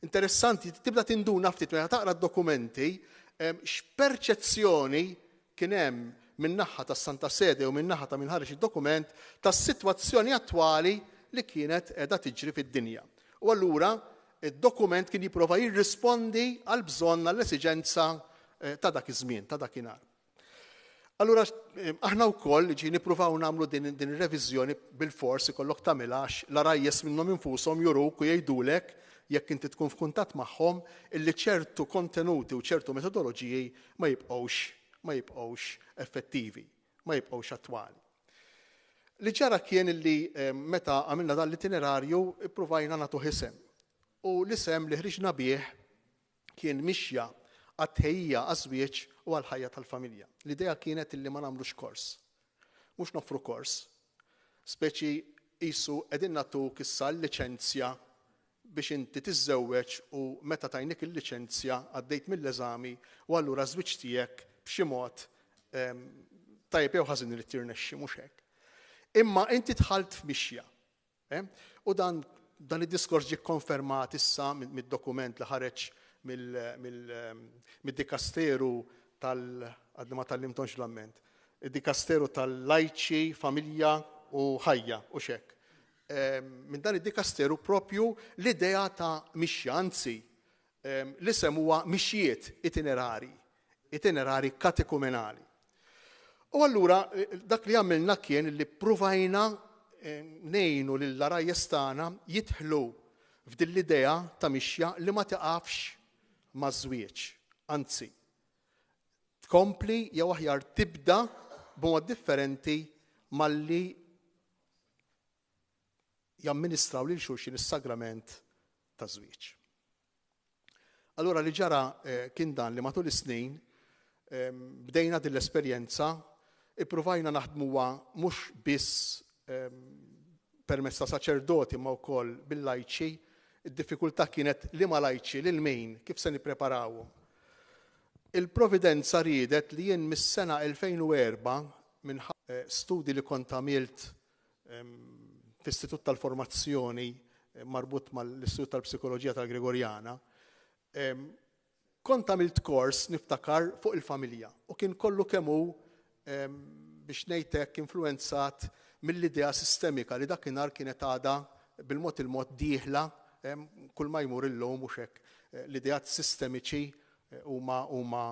Interessanti, tibda tinduna ftit meta taqra d-dokumenti x'perċezzjoni kien hemm min-naħa tas-Santa Sede u min-naħa ta' min ħareġ id-dokument tas-sitwazzjoni attwali li kienet qiegħda tiġri fid-dinja. U allura id-dokument kien jipprova jirrispondi għall-bżonn, għall-esiġenza ta' dak iż-żmien, ta' dakinhar. Allura aħna wkoll ġi nippruvaw nagħmlu din, din ir-reviżjoni bil-fors ikollok tagħmilha għax l-għarajjes minnhom infushom juruk u jgħidulek jekk inti tkun f'kuntatt magħhom illi ċertu kontenuti u ċertu metodoloġiji ma jibqgħux ma jibqgħux effettivi, ma jibqgħux attwali. Li ġara kien illi meta għamilna dan l-itinerarju ippruvajna nagħtuh isem. U l-isem li ħriġna bih kien mixja għat-tħejjija għaż-żwieġ u għall-ħajja tal-familja. L-idea kienet illi ma nagħmlux kors. Mhux noffru kors. Speċi qisu qegħdin nagħtuk issa l-liċenzja biex inti tiżżewweġ u meta tajnik il-liċenzja għaddejt mill-eżami u allura ż-żwieġ tiegħek b'xi mod tajjeb jew ħażin irid jirnexxi, mhux hekk. Imma inti dħalt f'mixja. Eh? U dan, dan id-diskors ġie konfermat issa mid-dokument li ħareġ mid-dikasteru tal għadni ma tallimtonx l-amment, id-dikasteru tal-lajċi, familja u ħajja u xek. Minn dan id-dikasteru propju l-idea ta' mixja, anzi, L-isem huwa mixjiet itinerari, itinerari katekumenali. U allura dak li għamilna kien li pruvajna ngħinu lill-għarajjes tagħna jidħlu f'din l-idea ta' mixja li ma tiqafx maż-żwieġ, anzi tkompli jew aħjar tibda b'mod differenti malli jamministraw lil xulxin is-sagrament taż-żwieġ. Allura li ġara eh, kien dan li matul is-snin ehm, bdejna din l-esperjenza, ippruvajna naħdmuha mhux biss ehm, permezz ta' saċerdoti ma wkoll bil-lajċi, id-diffikultà kienet li ma lajċi lil min kif se nippreparawhom. Il-Providenza riedet li jien mis-sena 2004 minn eh, studi li kont għamilt f'Istitut tal-Formazzjoni marbut mal-Istitut tal-Psikoloġija tal-Gregorjana, kont għamilt kors niftakar fuq il-familja u kien kollu kemm hu biex ngħid hekk influenzat mill-idea sistemika li dakinhar kienet għadha bil-mod il-mod dieħla kull ma jmur illum mhux hekk l-ideat sistemiċi huma huma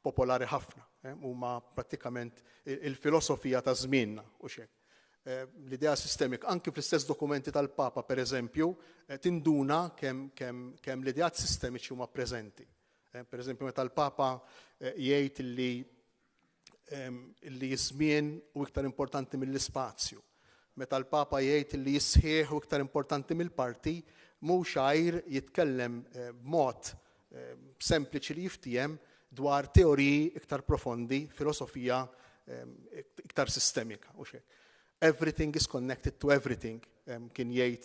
popolari ħafna, huma prattikament il-filosofija ta' żmienna u xek. Eh, l-idea sistemika, anki fl-istess dokumenti tal-Papa, per eżempju, eh, tinduna kemm kem, kem l-ideat sistemiċi huma preżenti. Eh, per eżempju, meta l-Papa jgħid li li żmien u iktar importanti mill-ispazju. Meta l-Papa jgħid li jisħieħ u iktar importanti mill-parti, mhux għajr jitkellem b'mod sempliċi li jiftiehem dwar teoriji iktar profondi, filosofija iktar sistemika. U xek. "Everything is connected to everything", kien jgħid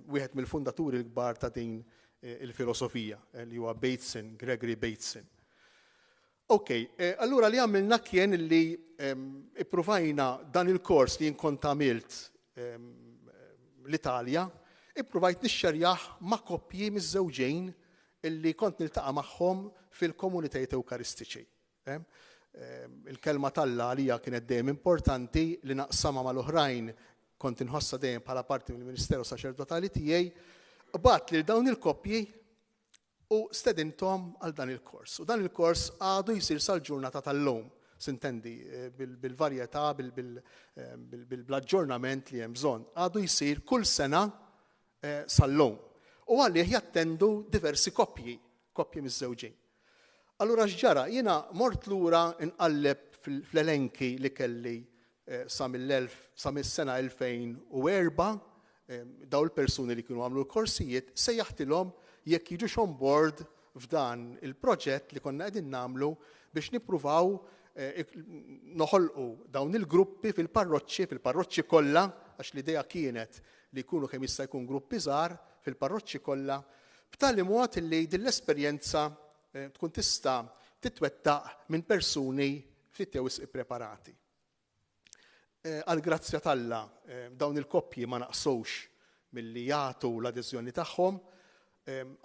wieħed mill-fundaturi l-kbar ta' din il-filosofija, li huwa Bateson, Gregory Bateson. Ok, allura li għamilna kien li ippruvajna dan il-kors li kont għamilt l-Italja, ippruvajt nixxerjah ma' koppji miżżewġin illi kont niltaqa' magħhom fil-komunitajiet Ewkaristiċi. Il-kelma t'Alla għalija kienet dejjem importanti li naqsama mal-oħrajn, kont inħossha dejjem bħala parti mill-ministeru saċerdotali tiegħi. Bgħatt lil dawn il-koppji u stedinthom għal dan il-kors. U dan il-kors għadu jsir sal-ġurnata tal-lum, sintendi, bil-varjetà, bil-aġġornament li hemm bżonn. Għadu jsir kull sena sal-lum. U għalih jattendu diversi koppji, koppji miżżewġin. Allura x'ġara? Jiena mort lura nqalleb fl-elenki li kelli sa mill-elf, sa mis-sena 2004, daw il-persuni li kienu għamlu l-korsijiet, sejjaħtilhom jekk jiġux on board f'dan il-proġett li konna qegħdin nagħmlu biex nippruvaw noħolqu dawn il-gruppi fil-parroċċi, fil-parroċċi kollha, għax l-idea kienet li jkunu kemm jista' jkun gruppi żgħar fil-parroċċi kollha, b'tali mod li din l-esperjenza tkun tista' titwettaq minn persuni ftit jew wisq ippreparati. Għal grazzja t'Alla, dawn il-koppji ma naqsux milli jagħtu l-adeżjoni tagħhom.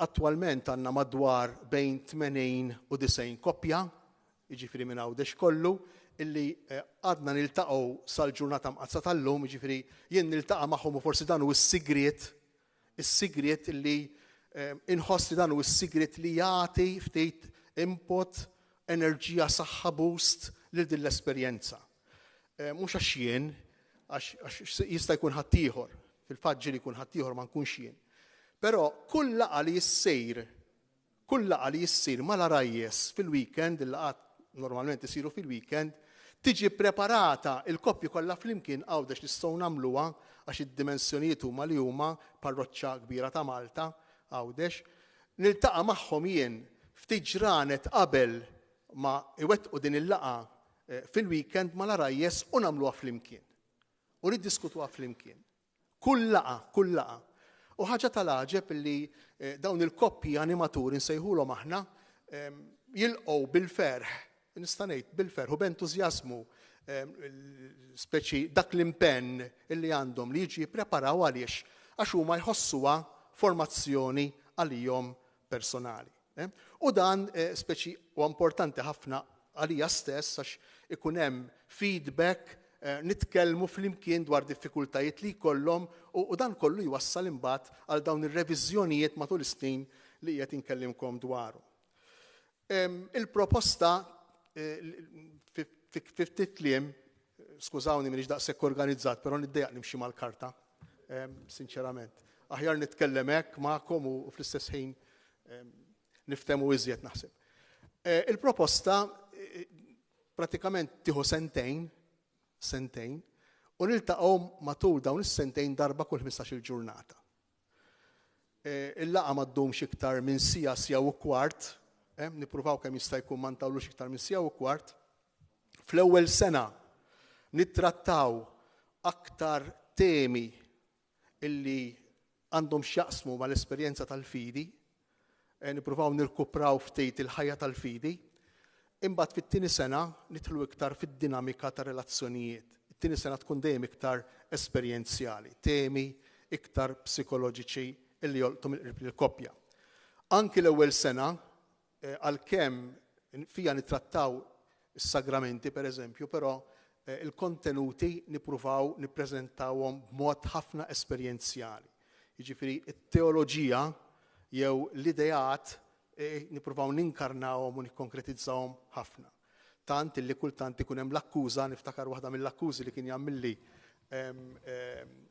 Attwalment għandna madwar bejn 80 u 90 koppja, jiġifieri minn Għawdex kollu, illi għadna niltaqgħu sal-ġurnata mqaddsa tal-lum, jiġifieri jien niltaqa' magħhom u forsi dan hu s-sigriet, is-sigriet li inħoss li dan hu s-sigriet li jagħti ftit input, enerġija, saħħa, boost lil din l-esperjenza. Mhux għax jien, għax jista' jkun ħaddieħor, fil-fatt ġieli jkun ħaddieħor ma nkunx jien. Però kull laqgħa li ssir, kull laqgħa li ssir mal-għarajjes fil-weekend, il-laqgħat normalment isiru fil-weekend, tiġi preparata il-koppji kollha flimkien. Għawdex nistgħu nagħmluha għax id-dimensjonijiet huma li huma, parroċċa kbira ta' Malta, Għawdex. Niltaqa' magħhom jien ftit ġranet qabel ma iwettqu din il-laqgħa fil-weekend mal-għarajjes u nagħmluha flimkien. U niddiskutuha flimkien. Kull laqgħa, kull laqgħa. U ħaġa tal-għaġeb li dawn il-koppji animaturi nsejħulhom aħna jilqgħu bil-ferħ, nista' ngħid bil-ferħ u b'entużjażmu speċi dak l-impenn illi għandhom li jiġi jippreparaw. Għaliex? Għax huma jħossuha formazzjoni għalihom personali. U dan speċi u importanti ħafna għalija stess għax ikun hemm feedback, nitkellmu flimkien dwar diffikultajiet li jkollhom u dan kollu jwassal imbagħad għal dawn ir-reviżjonijiet matul is-snin li qiegħed inkellimkom dwaru. Il-proposta fi ftit kliem, skużawni m'iniex daqshekk organizzat, però niddejjaq nimxi mal-karta, sinċerament. Aħjar nitkellem hekk magħkom u fl-istess ħin niftemu iżjed naħseb. Il-proposta pratikament tieħu sentejn, sentejn, u niltaqgħu matul dawn is-sentejn darba kull 15-il ġurnata. Il-laqgħa ma ddumx iktar minn sija, sija u kwart, nippruvaw kemm jista' jkun ma ntawlux iktar minn sija u kwart. Fl-ewwel sena nittrattaw aktar temi illi għandhom x'jaqsmu mal-esperjenza tal-fidi, nippruvaw nirkupraw ftit il-ħajja tal-fidi, imbagħad fit-tieni sena nidħlu iktar fid-dinamika ta' relazzjonijiet. It-tieni sena tkun dejjem iktar esperjenzjali, temi iktar psikoloġiċi illi jolqtu mill-qrib lill-koppja. Anki l-ewwel sena, għalkemm fija nittrattaw is-sagramenti per eżempju, però il-kontenuti nippruvaw nippreżentawhom b'mod ħafna esperjenzjali. Jiġifieri it-teoloġija jew l-ideat nippruvaw ninkarnawhom u nikkonkretizzawhom ħafna. Tant illi kultant ikun hemm l-akkuża, niftakar waħda mill-akkużi li kien jagħmilli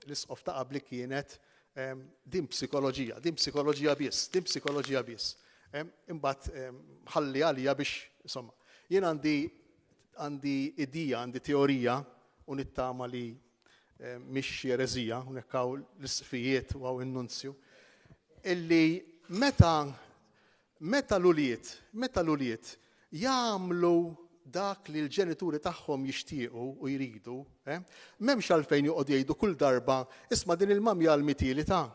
l-isqof ta' qabli kienet din psikoloġija, din psikoloġija biss, din psikoloġija biss. Imbagħad ħalli għalija biex, insomma, jien għandi idea, għandi teorija u nittama li mhix xi ereżija, hawnhekk hawn l-isqfijiet u hawn in-nunzju. Illi meta meta l-ulied, meta l-ulied jagħmlu dak li l-ġenituri tagħhom jixtiequ u jridu, eh, m'hemmx għalfejn joqogħdu jgħidu kull darba, isma' din il-mamja għall-mitili ta',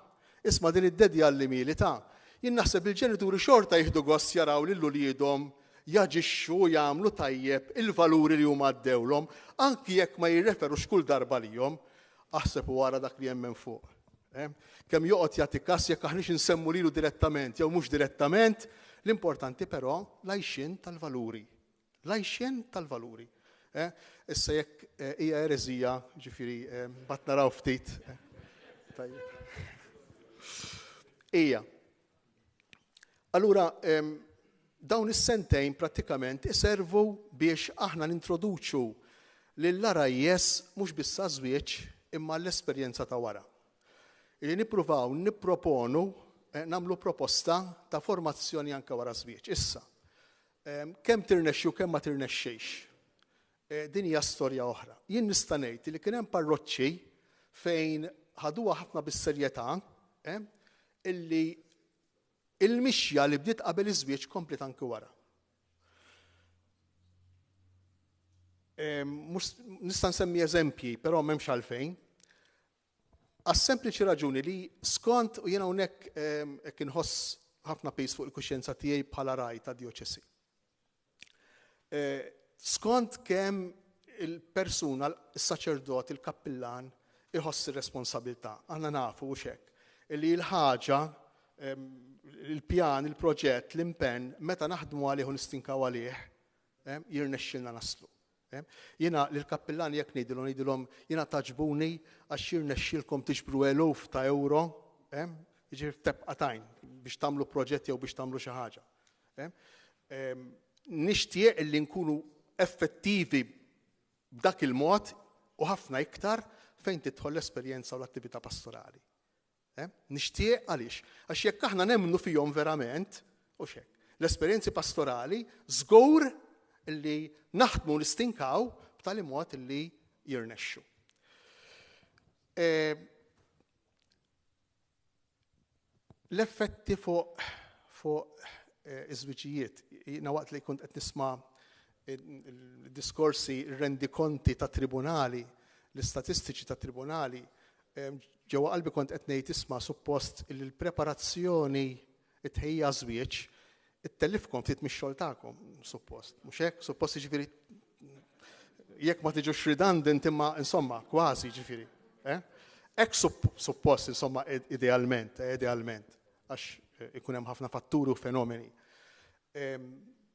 isma' din id-dedja għall-imieli ta'. Jien naħseb il-ġenituri xorta jieħdu gost jaraw lil uliedhom jaġixxu u jagħmlu tajjeb il-valuri li huma għaddewlhom, anki jekk ma jirreferux kull darba lihom. Aħseb u ara dak li hemm hemm fuq. Eh? Kemm joqgħod jagħti kas jekk aħniex insemmu lilu direttament jew mhux direttament, l-importanti però l-għajxien tal-valuri. L-għajxien tal-valuri. Eh? Issa jekk eh, hija ereżija, ġifieri bat naraw ftit. Tajjeb. Ija. Allura, dawn is-sentejn prattikament iservu biex aħna nintroduċu lill-għarajjes mhux biss għaż-żwieġ imma l-esperjenza ta' wara. Illi nippruvaw nipproponu, eh, nagħmlu proposta ta' formazzjoni anke wara żwieġ. Issa, kemm tirnexxi u kemm ma tirnexxix. Eh, din hija storja oħra. Jien nista' ngħid li kien hemm parroċċi fejn ħaduha ħafna bis-serjetà eh, illi il-mixja li bdiet qabel iż-żwieġ komplet anki wara. Eh, nista' nsemmi eżempji, però m'hemmx għalfejn. Għas-sempliċi raġuni li skont u jiena hawnhekk hekk inħoss ħafna piż fuq il-kuxjenza tiegħi bħala raj ta' djoċesi. Eh, skont kemm il-persuna, il-saċerdot, il-kappillan, iħoss ir-responsabilità. Aħna nafu u xek. Li l-ħaġa, il-pjan, il-proġett, l-impenn, meta naħdmu għalih u nistinkaw għalih, jirnexxilna naslu. Jiena lill-kappillani jekk ngħidilhom ngħidilhom jiena tagħġbuni għax jirnexxielkom tiġbru eluf ta' euro, jiġifieri f'tebqa t'għajn biex tagħmlu proġett jew biex tagħmlu xi ħaġa. Nixtieq li nkunu effettivi b'dak il-mod u ħafna iktar fejn tidħol l-esperjenza u l-attività pastorali. Eh? Nixtieq għaliex? Għax jekk aħna nemmnu fihom verament, u xek, l-esperjenzi pastorali żgur li naħdmu nistinkaw b'tali mod li jirnexxu. Eh, l-effetti fuq fuq eh, iż-żwiġijiet, jiena waqt li kont qed nisma' il-diskorsi, il-rendikonti ta' tribunali, l-istatistiċi ta' tribunali, Ġewwa qalbi kont qed ngħid isma' suppost li l-preparazzjoni it-tħejjija għaż-żwieġ ittellifkom ftit mix-xogħol tagħkom, suppost. Mhux hekk? Suppost jiġifieri jekk ma tiġux redundant imma insomma kważi jiġifieri. Eh? Hekk suppost insomma idealment, eh, idealment, għax eh, ikun hemm ħafna fatturi u fenomeni.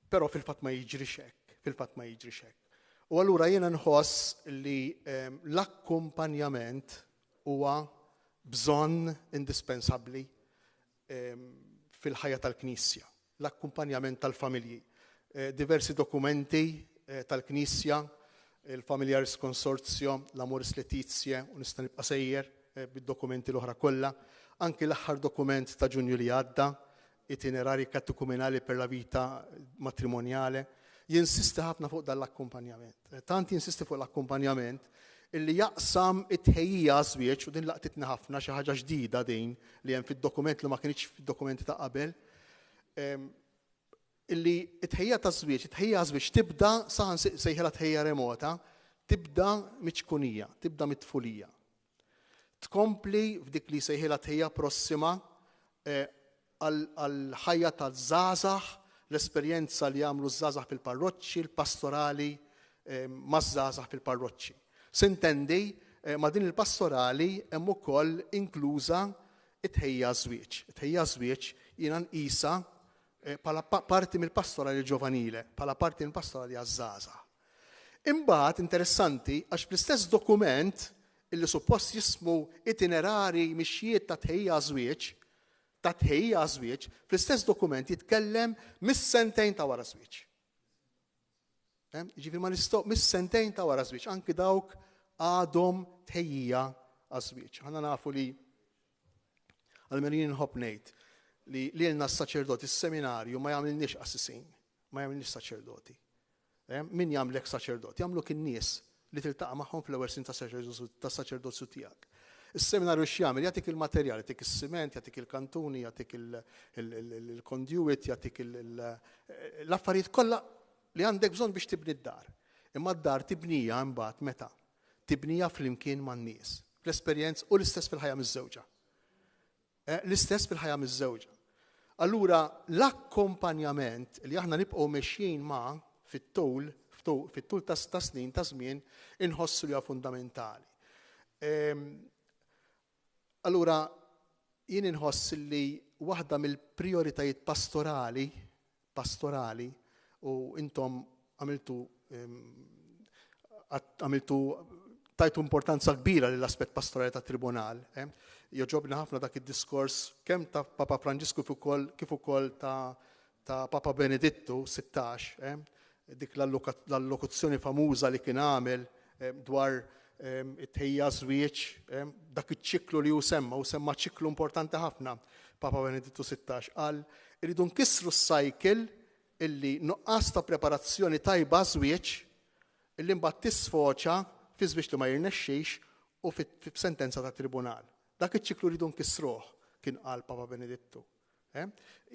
Però fil-fatt ma jiġrix hekk, fil-fatt ma jiġrix hekk. U allura jiena nħoss li ehm, l-akkumpanjament huwa bżonn indispensabbli ehm, fil-ħajja tal-Knisja, l-akkumpanjament tal-familji. Eh, diversi dokumenti eh, tal-Knisja, il-Familiaris Consortio, l-Amoris Laetitia, u nista' nibqa' sejjer eh, bid-dokumenti l-oħra kollha, anki l-aħħar dokument ta' Ġunju li għadda, Itinerari Catecumenali per la Vita Matrimoniale, jinsisti ħafna fuq dan l-akkumpanjament. Tant jinsisti fuq l-akkumpanjament illi jaqsam it-tħejjija għaż-żwieġ u din laqtitni ħafna xi ħaġa ġdida din li hemm fid-dokument li ma kinitx fid-dokumenti ta' qabel. Illi it-tħejjija taż-żwieġ, it-tħejjija għaż-żwieġ tibda saħan sejħilha tħejjija remota, tibda miċ-ċkunija, tibda mit-tfulija. Tkompli f'dik li jsejħilha tħejja prossima eh, għall-ħajja taż-żgħażagħ, l-esperjenza li jagħmlu ż-żgħażagħ fil-parroċċi, l-pastorali eh, maż-żgħażagħ fil-parroċċi. Sintendi, eh, ma' din il-pastorali hemm ukoll inkluża it-tħejja żwieġ. It-tħejja żwieġ jiena nqisha bħala parti mill-pastorali ġovanile, bħala parti mill-pastorali għaż-żgħażagħ. Imbagħad interessanti għax fl-istess dokument illi suppost jismu itinerari mixjiet ta' tħejjija għaż-żwieġ, ta' tħejjija għaż-żwieġ, fl-istess dokument jitkellem mis-sentejn ta' wara żwieġ. Ġifieri ma nistgħu mis-sentejn ta' wara żwieġ, anki dawk għadhom tħejjija għaż-żwieġ. Aħna nafu li għalmenu jien nħobb ngħid li lilna s-saċerdoti s-seminarju ma jagħmilniex qassisin, ma jagħmilniex saċerdoti. Eh, min jagħmlek saċerdot? Jagħmluk in-nies li tiltaqa' magħhom fl-ewwel sin tas-saċerdozju tiegħek. Is-seminarju x'jagħmel? Jagħtik il-materjal, jagħtik is-siment, jagħtik il-kantuni, jagħtik il-conduit, jagħtik l-affarijiet kollha li għandek bżonn biex tibni d-dar. Imma d-dar tibnija imbagħad meta? Tibnija flimkien man-nies, fl-esperjenza u l-istess fil-ħajja miżżewġa. Eh, l-istess fil-ħajja miżżewġa. Allura l-akkompanjament li aħna nibqgħu mexjin ma' fit-tul, fit-tul ta' snin ta' żmien inħossu li huwa fundamentali. Ehm, allura jien inħoss li waħda mill-prioritajiet pastorali pastorali u intom għamiltu għamiltu tajtu importanza kbira lill-aspett pastorali tat-tribunal. Eh? Joġobni ħafna dak id-diskors kemm ta' Papa Franġisku kif ukoll ta' ta' Papa Benedittu 16, eh? dik l-allokuzzjoni famuża li kien għamel eh, dwar it-tħejja żwieġ, dak iċ-ċiklu li hu semma, u semma ċiklu importanti ħafna, Papa Benedittu 16, qal irridu nkissru s-cycle illi nuqqas ta' preparazzjoni tajba żwieġ illi mbagħad tisfoċa fi żwieġ li ma jirnexxix u f'sentenza ta' tribunal. Dak iċ-ċiklu rridu nkissruh, kien qal Papa Benedittu. Eh?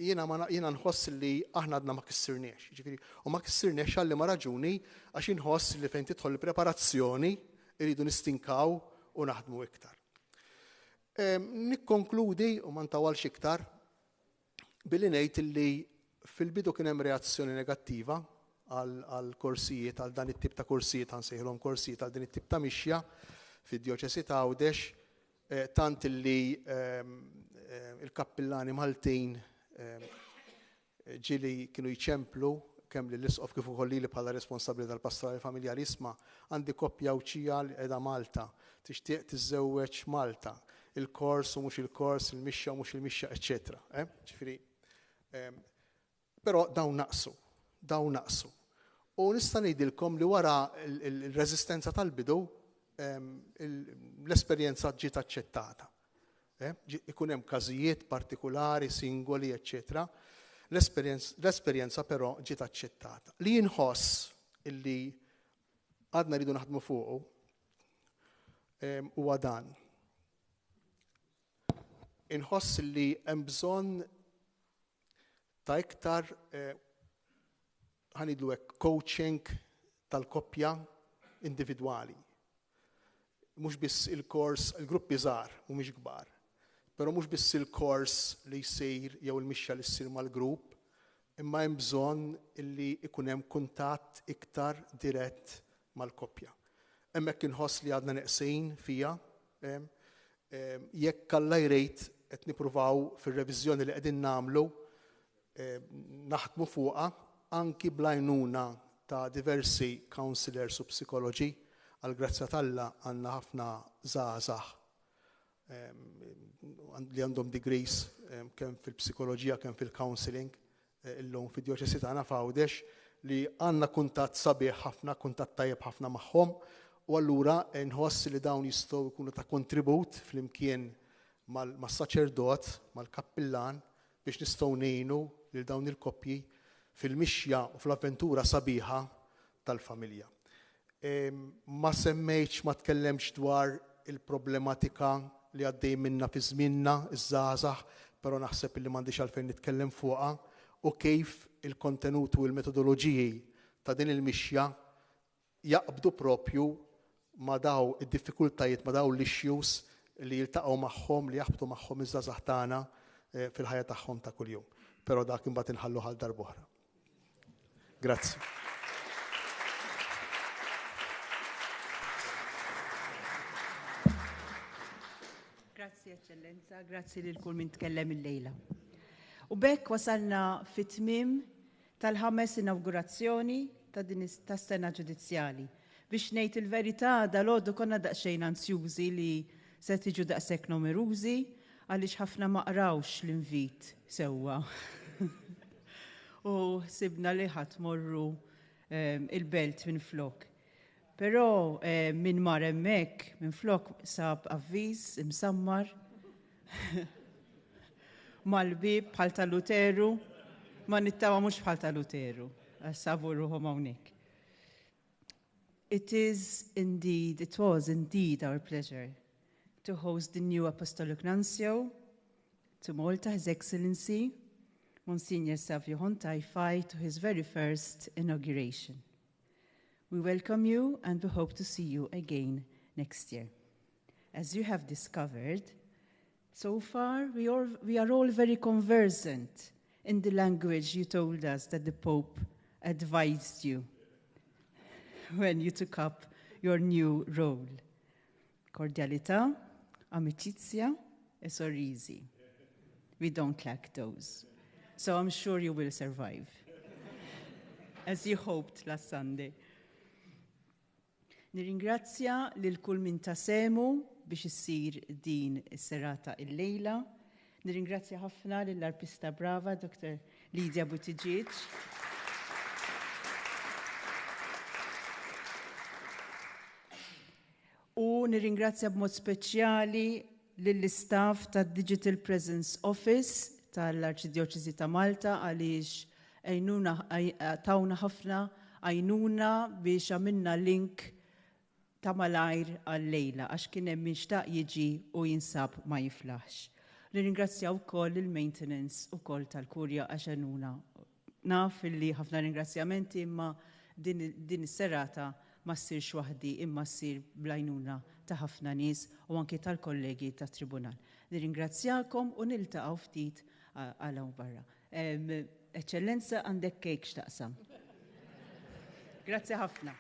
Jiena ma jiena nħoss li aħna għadna ma kissirniex. Jiġifieri, u ma kissirniex għal ma raġuni għax inħoss li fejn tidħol il-preparazzjoni irridu nistinkaw u naħdmu iktar. Nikkonkludi u ma ntawalx iktar billi ngħid li fil-bidu kien hemm reazzjoni negattiva għal korsijiet, għal dan it-tip ta' korsijiet, ħansejħilhom korsijiet għal din it-tip ta' mixja fid-djoċesi ta' Għawdex, tant li il-kappillani Maltin ġieli kienu jċemplu kemm lill-Isqof kif ukoll lili bħala responsabbli tal-pastorali familjari isma' għandi koppja Għawdxija li qiegħda Malta, tixtieq tiżżewweġ Malta, il-kors u mhux il-kors, il-mixja u mhux il-mixja, eċċetera. Ġifieri, Però dawn naqsu. Dawn naqsu. U nista' ngħidilkom li wara l-reżistenza tal-bidu l-esperjenza ġiet aċċettata. Eh, ikun hemm każijiet partikulari, singoli, eċċetera. L-esperjenza però ġiet aċċettata. Li jinħoss illi għadna rridu naħdmu fuqu huwa dan. Inħoss li hemm bżonn ta' iktar eh, ħanidlu hekk coaching tal-koppja individwali. Mhux biss il-kors, il-gruppi żgħar mhumiex kbar. Però mhux biss il-kors li jsir jew il-mixja li ssir mal-grupp, imma hemm bżonn illi ikun hemm kuntatt iktar dirett mal-koppja. Hemmhekk inħoss li għadna neqsin fija, Jekk Alla jrid qed nippruvaw fir-reviżjoni li qegħdin nagħmlu naħdmu fuqha anki bl-għajnuna ta' diversi counselors u psikoloġi għall-grazzja t'Alla għandna ħafna żgħażagħ li għandhom degrees kemm fil-psikoloġija kemm fil-counseling illum fid-djoċesi tagħna f'Għawdex li għandna kuntatt sabiħ ħafna, kuntatt tajjeb ħafna magħhom u allura nħoss li dawn jistgħu jkunu ta' kontribut flimkien mas-saċerdot, mal-kappillan biex nistgħu ngħinu lil dawn il-koppji fil-mixja u fl-avventura sabiħa tal-familja. Ma semmejtx, ma tkellemx dwar il-problematika li għaddej minna fi żmienna iż-żgħażagħ, però naħseb li m'għandix għalfejn nitkellem fuqha u kif il-kontenut u l-metodoloġiji ta' din il-mixja jaqbdu propju ma' daw id-diffikultajiet, ma' daw l-issues li jiltaqgħu magħhom, li jaħbtu magħhom iż-żgħażagħ tagħna eh, fil-ħajja tagħhom ta' kuljum. Però dak imbagħad inħallu għal darb'oħra. Grazzi. Grazzi, Eccellenza, grazzi lil kull min tkellem illejla. U bekk wasalna fit-tmiem tal-ħames inawgurazzjoni ta' din tas-sena ġudizzjali. Biex ngħid il-verità, dalgħodu konna daqsxejn anzjużi li se tiġu daqshekk numerużi għaliex ħafna ma qrawx l-invit sewwa. U sibna li ħadd morru ehm, il-belt minn flok. Però ehm, min mar hemmhekk minn flok sab avviż imsammar mal-bib bħal ta' Luteru, ma nittama mhux bħal ta' Luteru, sabu ruħhom hawnhekk. It is indeed, it was indeed our pleasure. to host the new Apostolic Nuncio to Malta, His Excellency, Monsignor Savio Hon Tai Fai, to his very first inauguration. We welcome you and we hope to see you again next year. As you have discovered, so far we are, we are all very conversant in the language you told us that the Pope advised you when you took up your new role. Cordialità, amicizia e sorrisi. We don't lack those. So I'm sure you will survive, as you hoped last Sunday. Nirringrazzja lil kull min ta sehmu biex issir din is-serata illejla. Nirringrazzja ħafna lill-arpista brava Dr. Lydia Buttigieg. U nirringrazzja b'mod speċjali lill-istaff tad-Digital Presence Office tal-Arċidjoċesi ta' Malta għaliex għejnuna tawna ħafna għajnuna biex għamilna link ta' malajr għal-lejla għax kien hemm min xtaq jiġi u jinsab ma jiflaħx. Nirringrazzja wkoll il-maintenance ukoll tal-kurja għax għenuna. Naf illi ħafna ringrazzjamenti imma din, din is-serata ma ssirx waħdi imma ssir bl-għajnuna ta' ħafna nies u anki tal-kollegi tat-Tribunal. Nirringrazzjakom u niltaqgħu ftit għal hawn barra. Eċċellenza għandek kejk x'taqsam. Grazzi ħafna.